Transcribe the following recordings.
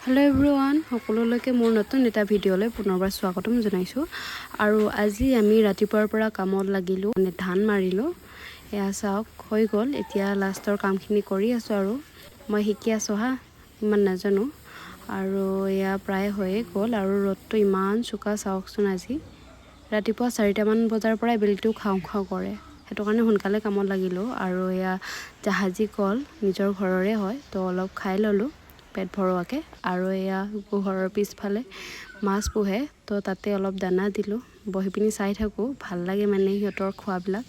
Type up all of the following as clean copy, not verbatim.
Hello' everyone, সকলোলৈকে মোৰ নতুন এটা ভিডিঅ'লৈ পুনৰবাৰ স্বাগতম জনাইছোঁ। আৰু আজি আমি ৰাতিপুৱাৰ পৰা কামত লাগিলোঁ, মানে ধান মাৰিলোঁ। এয়া চাওক, হৈ গ'ল। এতিয়া লাষ্টৰ কামখিনি কৰি আছোঁ আৰু মই শিকি আছোঁ হা, ইমান নাজানো। আৰু এয়া প্ৰায় হৈয়ে গ'ল। আৰু ৰ'দটো ইমান চোকা চাওকচোন। আজি ৰাতিপুৱা 4টামান বজাৰ পৰাই বেলিটো খাওঁ খাওঁ কৰে, সেইটো কাৰণে সোনকালে কামত লাগিলোঁ। আৰু এয়া জাহাজী কল, নিজৰ ঘৰৰে হয়, তো অলপ খাই ল'লোঁ পেট ভৰোৱাকৈ। আৰু এয়া ঘৰৰ পিছফালে মাছ পোহে, তো তাতে অলপ দানা দিলোঁ। বহি পিনি চাই থাকোঁ, ভাল লাগে, মানে সিহঁতৰ খোৱাবিলাক,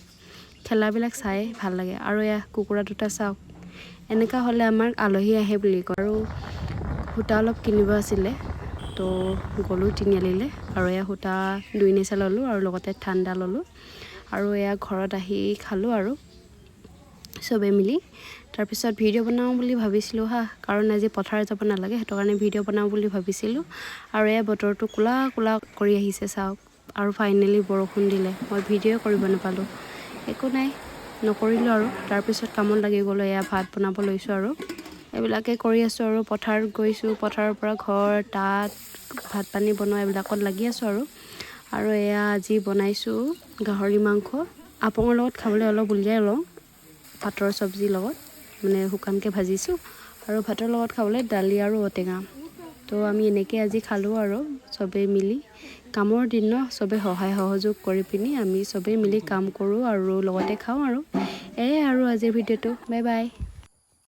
খেলাবিলাক চাই ভাল লাগে। আৰু এয়া কুকুৰা দুটা চাওক। এনেকুৱা হ'লে আমাৰ আলহী আহে বুলি কয়। আৰু সূতা অলপ কিনিব আছিলে, তো গ'লোঁ তিনিআলিলৈ আৰু এয়া সূতা 2 নিচা ল'লোঁ আৰু লগতে ঠাণ্ডা ল'লোঁ। আৰু এয়া ঘৰত আহি খালোঁ আৰু চবেই মিলি। তাৰপিছত ভিডিঅ' বনাওঁ বুলি ভাবিছিলোঁ হা, কাৰণ আজি পথাৰ যাব নালাগে, সেইটো কাৰণে ভিডিঅ' বনাওঁ বুলি ভাবিছিলোঁ। আৰু এয়া বতৰটো ক'লা ক'লা কৰি আহিছে চাওক। আৰু ফাইনেলি বৰষুণ দিলে, মই ভিডিঅ'ই কৰিব নাপালোঁ। একো নাই, নকৰিলোঁ আৰু। তাৰপিছত কামত লাগি গ'লোঁ। এয়া ভাত বনাব লৈছোঁ আৰু এইবিলাকে কৰি আছোঁ। আৰু পথাৰত গৈছোঁ, পথাৰৰ পৰা ঘৰ, তাত ভাত পানী বনোৱা এইবিলাকত লাগি আছোঁ আৰু। আৰু এয়া আজি বনাইছোঁ গাহৰি মাংস। আপঙৰ লগত খাবলৈ অলপ উলিয়াই লওঁ, পাতৰ চব্জিৰ লগত, মানে শুকানকৈ ভাজিছোঁ। আৰু ভাতৰ লগত খাবলৈ দালি আৰু ঔটেঙা। তো আমি এনেকৈ আজি খালোঁ আৰু চবেই মিলি। কামৰ দিন ন, চবেই সহায় সহযোগ কৰি পিনি আমি চবেই মিলি কাম কৰোঁ আৰু লগতে খাওঁ। আৰু এয়াই আৰু আজিৰ ভিডিঅ'টো। Bye bye.